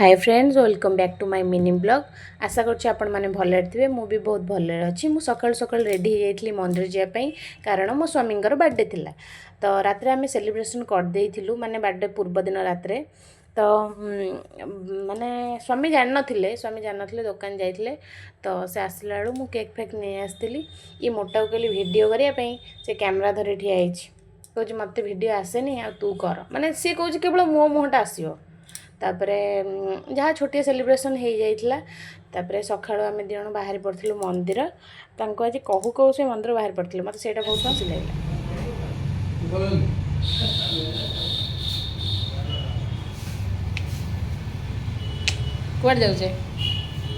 Hi friends, welcome back to my mini vlog. ଆଶା କରୁଛି ଆପଣମାନେ ଭଲରେ ଥିବେ। ମୁଁ ବି ବହୁତ ଭଲରେ ଅଛି। ମୁଁ ସକାଳୁ ସକାଳୁ ରେଡ଼ି ହେଇଯାଇଥିଲି ମନ୍ଦିର ଯିବା ପାଇଁ, କାରଣ ମୋ ସ୍ୱାମୀଙ୍କର ବାର୍ଥଡେ ଥିଲା। ତ ରାତିରେ ଆମେ ସେଲିବ୍ରେସନ୍ କରିଦେଇଥିଲୁ, ମାନେ ବାର୍ଥଡେ ପୂର୍ବ ଦିନ ରାତିରେ। ତ ମାନେ ସ୍ୱାମୀ ଜାଣିନଥିଲେ, ସ୍ୱାମୀ ଜାଣିନଥିଲେ, ଦୋକାନ ଯାଇଥିଲେ। ତ ସେ ଆସିଲା ବେଳକୁ ମୁଁ କେକ୍ ଫେକ୍ ନେଇ ଆସିଥିଲି। ଇଏ ମୋଟାକୁ କହିଲି ଭିଡ଼ିଓ କରିବା ପାଇଁ, ସେ କ୍ୟାମେରା ଧରି ଠିଆ ହେଇଛି। କହୁଛି, ମୋତେ ଭିଡ଼ିଓ ଆସେନି, ଆଉ ତୁ କର। ମାନେ ସିଏ କହୁଛି କେବଳ ମୋ ମୁହଁଟା ଆସିବ। ତାପରେ ଯାହା ଛୋଟିଆ ସେଲିବ୍ରେସନ୍ ହେଇଯାଇଥିଲା। ତାପରେ ସକାଳୁ ଆମେ ଦୁଇ ଜଣ ବାହାରି ପଡ଼ିଥିଲୁ ମନ୍ଦିର। ତାଙ୍କୁ ଆଜି କହୁ କହୁ ସେ ମନ୍ଦିର ବାହାରି ପଡ଼ିଥିଲେ। ମୋତେ ସେଇଟା ବହୁତ ଖୁସି ଲାଗିଲା। କୁଆଡ଼େ ଯାଉଛେ?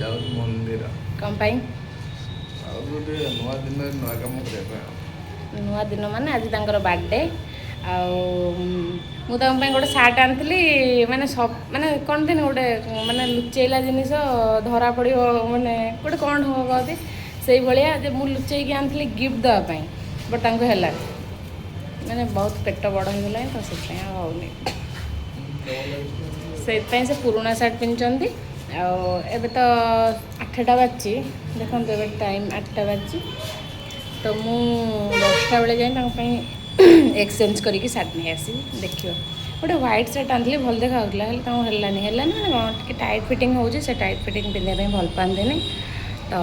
ଯାଉଛି ମନ୍ଦିର। କ'ଣ ପାଇଁ? ଆଉ ଗୋଟେ ନୂଆ ଦିନରେ ନୂଆ କାମ କରିବା ପାଇଁ ଆଉ। ନୂଆ ଦିନ ମାନେ ଆଜି ତାଙ୍କର ବାର୍ଥଡେ। ଆଉ ମୁଁ ତାଙ୍କ ପାଇଁ ଗୋଟେ ସାର୍ଟ ଆଣିଥିଲି। ମାନେ ସବ ମାନେ କ'ଣ ଦିନ ଗୋଟେ ମାନେ ଲୁଚେଇଲା ଜିନିଷ ଧରା ପଡ଼ିବ, ମାନେ ଗୋଟେ କ'ଣ ଢଙ୍ଗ କହନ୍ତି, ସେଇଭଳିଆ ଯେ ମୁଁ ଲୁଚେଇକି ଆଣିଥିଲି ଗିଫ୍ଟ ଦେବା ପାଇଁ, ବଟ୍ ତାଙ୍କୁ ହେଲାନି। ମାନେ ବହୁତ ପେଟ ବଡ଼ ହେଇଗଲାଣି, ତ ସେଥିପାଇଁ ଆଉ ହେଉନି। ସେଇଥିପାଇଁ ସେ ପୁରୁଣା ସାର୍ଟ ପିନ୍ଧୁଛନ୍ତି। ଆଉ ଏବେ ତ 8ଟା ବାଜିଛି। ଦେଖନ୍ତୁ, ଏବେ ଟାଇମ୍ 8ଟା ବାଜିଛି। ତ ମୁଁ 10ଟା ବେଳେ ଯାଇ ତାଙ୍କ ପାଇଁ ଏକ୍ସଚେଞ୍ଜ କରିକି ସାର୍ଟ ନେଇ ଆସିବି। ଦେଖିବ, ଗୋଟେ ହ୍ୱାଇଟ୍ ସାର୍ଟ ଆଣିଥିଲି, ଭଲ ଦେଖାଯାଉଥିଲା, ହେଲେ ତାଙ୍କୁ ହେଲାନି। ହେଲାନି ମାନେ କ'ଣ, ଟିକେ ଟାଇଟ୍ ଫିଟିଂ ହେଉଛି। ସେ ଟାଇଟ୍ ଫିଟିଂ ପିନ୍ଧିବା ପାଇଁ ଭଲ ପାଆନ୍ତିନି। ତ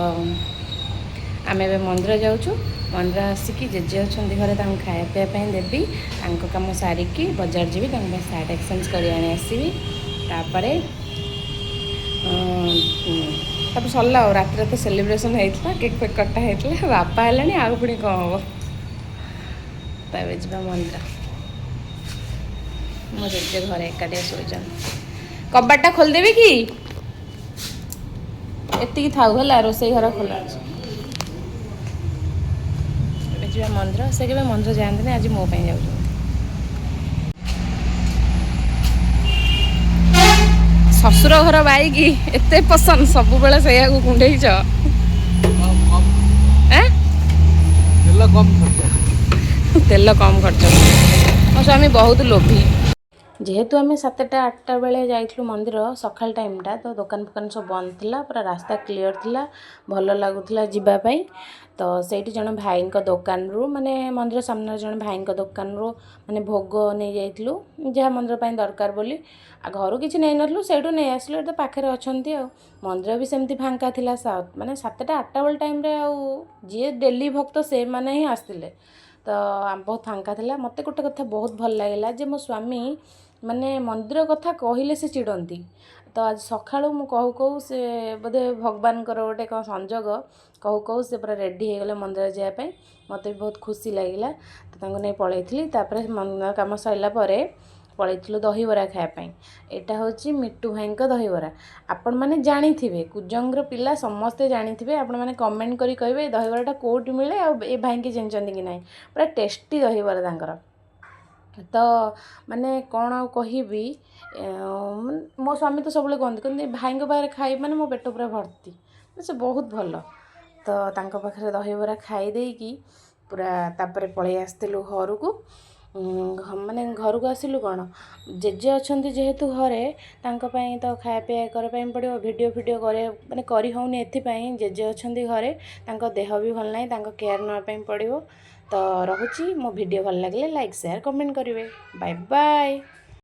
ଆମେ ଏବେ ମନ୍ଦିର ଯାଉଛୁ। ମନ୍ଦିର ଆସିକି ଜେଜେ ଅଛନ୍ତି ଘରେ, ତାଙ୍କୁ ଖାଇବା ପିଇବା ପାଇଁ ଦେବି। ତାଙ୍କ କାମ ସାରିକି ବଜାର ଯିବି, ତାଙ୍କ ପାଇଁ ସାର୍ଟ ଏକ୍ସଚେଞ୍ଜ କରି ଆଣି ଆସିବି। ତାପରେ ସରିଲା। ଆଉ ରାତିରେ ତ ସେଲିବ୍ରେସନ୍ ହେଇଥିଲା, କେକ୍ ଫେକ୍ କଟା ହେଇଥିଲା, ବାପା ହେଲାଣି, ଆଉ ପୁଣି କ'ଣ ହେବ? ତ ଏବେ ଯିବା ମନ୍ଦିର। ମୋ ଜେଜେ ଘରେ ଏକାଟିଆ ଶୋଇଛନ୍ତି। କବାଟଟା ଖୋଲିଦେବି କି? ଏତିକି ଥାଉ, ହେଲା। ରୋଷେଇ ଘର ଖୋଲା ଅଛି। ଏବେ ଯିବା ମନ୍ଦିର। ସେ କେବେ ମନ୍ଦିର ଯାଆନ୍ତିନି, ଆଜି ମୋ ପାଇଁ ଯାଉଛନ୍ତି। ଶ୍ୱଶୁର ଘର ବାଇକି ଏତେ ପସନ୍ଦ, ସବୁବେଳେ ସେଇଆକୁ କୁଣ୍ଡେଇଛ। ଏଁ? ତେଲ କମ୍ ଖର୍ଚ୍ଚ। ତେଲ କମ୍ ଖର୍ଚ୍ଚ। ମୋ ସ୍ୱାମୀ ବହୁତ ଲୋଭୀ। ଯେହେତୁ ଆମେ 7ଟା 8ଟା ବେଳେ ଯାଇଥିଲୁ ମନ୍ଦିର, ସକାଳ ଟାଇମ୍ଟା, ତ ଦୋକାନ ଫୋକାନ ସବୁ ବନ୍ଦ ଥିଲା, ପୁରା ରାସ୍ତା କ୍ଲିଅର୍ ଥିଲା, ଭଲ ଲାଗୁଥିଲା ଯିବା ପାଇଁ। ତ ସେଇଠି ଜଣେ ଭାଇଙ୍କ ଦୋକାନରୁ, ମାନେ ମନ୍ଦିର ସାମ୍ନାରେ ଜଣେ ଭାଇଙ୍କ ଦୋକାନରୁ ମାନେ ଭୋଗ ନେଇଯାଇଥିଲୁ, ଯାହା ମନ୍ଦିର ପାଇଁ ଦରକାର ବୋଲି। ଆଉ ଘରୁ କିଛି ନେଇନଥିଲୁ, ସେଇଠୁ ନେଇ ଆସିଲୁ, ଏଠି ତ ପାଖରେ ଅଛନ୍ତି। ଆଉ ମନ୍ଦିର ବି ସେମିତି ଫାଙ୍କା ଥିଲା। ମାନେ 7ଟା 8ଟା ବେଳେ ଟାଇମ୍ରେ, ଆଉ ଯିଏ ଡେଲି ଭକ୍ତ ସେମାନେ ହିଁ ଆସିଥିଲେ, ତ ବହୁତ ଫାଙ୍କା ଥିଲା। ମୋତେ ଗୋଟେ କଥା ବହୁତ ଭଲ ଲାଗିଲା ଯେ ମୋ ସ୍ୱାମୀ ମାନେ ମନ୍ଦିର କଥା କହିଲେ ସେ ଚିଡ଼ନ୍ତି। ତ ଆଜି ସକାଳୁ ମୁଁ କହୁ କହୁ ସେ, ବୋଧେ ଭଗବାନଙ୍କର ଗୋଟେ କ'ଣ ସଂଯୋଗ, କହୁ କହୁ ସେ ପୁରା ରେଡ଼ି ହେଇଗଲେ ମନ୍ଦିର ଯିବା ପାଇଁ। ମୋତେ ବି ବହୁତ ଖୁସି ଲାଗିଲା। ତ ତାଙ୍କୁ ନେଇ ପଳେଇଥିଲି। ତାପରେ ମନ୍ଦିର କାମ ସରିଲା ପରେ ପଳେଇଥିଲୁ ଦହିବରା ଖାଇବା ପାଇଁ। ଏଇଟା ହେଉଛି ମିଟୁ ଭାଇଙ୍କ ଦହିବରା। ଆପଣମାନେ ଜାଣିଥିବେ, କୁଜଙ୍ଗର ପିଲା ସମସ୍ତେ ଜାଣିଥିବେ। ଆପଣମାନେ କମେଣ୍ଟ କରି କହିବେ ଏ ଦହିବରାଟା କେଉଁଠି ମିଳେ ଆଉ ଏ ଭାଇଙ୍କି ଚିହ୍ନିଛନ୍ତି କି ନାହିଁ। ପୁରା ଟେଷ୍ଟି ଦହିବରା ତାଙ୍କର। ତ ମାନେ କ'ଣ ଆଉ କହିବି, ମୋ ସ୍ୱାମୀ ତ ସବୁବେଳେ କୁହନ୍ତି, କୁହନ୍ତି ଭାଇଙ୍କ ପାଖରେ ଖାଇବି ମାନେ ମୋ ପେଟ ପୁରା ଭର୍ତ୍ତି। ସେ ବହୁତ ଭଲ। ତ ତାଙ୍କ ପାଖରେ ଦହିବରା ଖାଇ ଦେଇକି ପୁରା ତାପରେ ପଳେଇ ଆସିଥିଲୁ ଘରକୁ। ମାନେ ଘରକୁ ଆସିଲୁ କ'ଣ, ଜେଜେ ଅଛନ୍ତି ଯେହେତୁ ଘରେ, ତାଙ୍କ ପାଇଁ ତ ଖାଇବା ପିଇବା କରିବା ପାଇଁ ପଡ଼ିବ। ଭିଡ଼ିଓ ଫିଡ଼ିଓ କରିବା ମାନେ କରି ହେଉନି ଏଥିପାଇଁ, ଜେଜେ ଅଛନ୍ତି ଘରେ, ତାଙ୍କ ଦେହ ବି ଭଲ ନାହିଁ, ତାଙ୍କ କେୟାର ନେବା ପାଇଁ ପଡ଼ିବ। ତ ରହୁଛି। ମୋ ଭିଡ଼ିଓ ଭଲ ଲାଗିଲେ ଲାଇକ୍, ସେୟାର, କମେଣ୍ଟ କରିବେ। Bye bye.